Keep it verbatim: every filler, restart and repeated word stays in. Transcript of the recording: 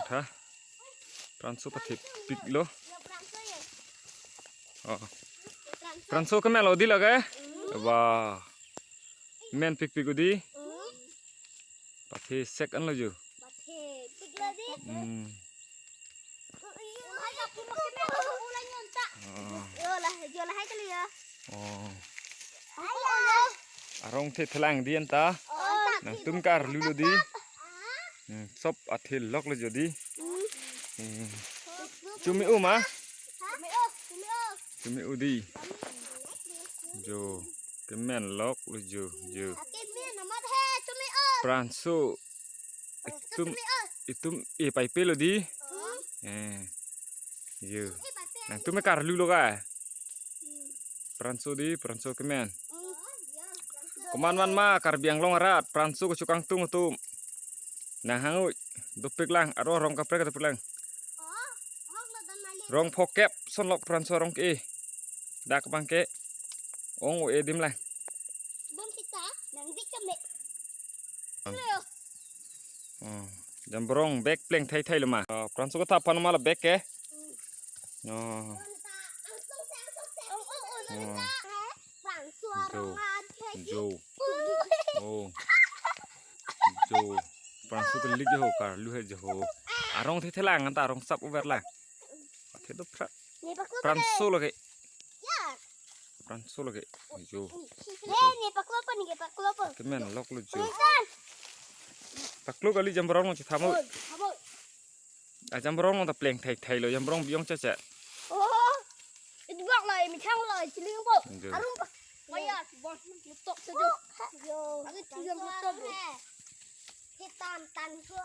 Ha? Pranso pathe piklo. Oh. Pranso kemenlo dei lake? Wah. Men pikpik dei. Pathe sek anlo jo. Pathe piklo dei. Hmm. Oh. Yo lah, yo lahai kali ya. Oh. Ayo. Arong thethelang dei anta. Oh. Nangtum karlulo dei. Hmm, sop athe loklo jo dei. Hmm. Hmm. Chumi-u ma? Chumi-u, chumi-u. Chumi-u dei. Jo, kemen loklo jo, jo. Kemen amat he, chumi-u. Pranso. Itum, itum e paipelo dei. Hmm. Eh. Jo. Nangtum karlulo ka? Pranso dei, pranso kemen. Komat man ma Karbi Anglong arat, pranso kachokangtung atum. Nang hang oi, dopik lang, aro rong kaprek dopik lang. Rong phokep, sonlok pranso rong ke. Dak bang ke. Ong o edim lang. Bom kita, nang dik kami. Oh. Jamborong bek pleng thai thai lo ma. Oh, pranso kethap aphan ma la bek ke. Oh. Oh. Jo. Jo. Oh. Jo. Pranso kelik jo ho, karlu he jo ho. Arong thethelang anta arong sap uber lang. Athe do pra-, pranso lake. Ya. Pranso lake. Jo. Ne, ne paklo pa, ne paklo pa. Kemen loklo jo. Paklo kali jamborong lo chetham o. Oi, habo. A jamborong lo ta pleng thai thai lo, jamborong bi-ong cha cha. Oh. Itu bak lo, mi thang lo, chiling po. Jo. Arum pa. Maya, bos, lutok saja. Yo. Aku tiga lutok, bro. Hitam tan ko.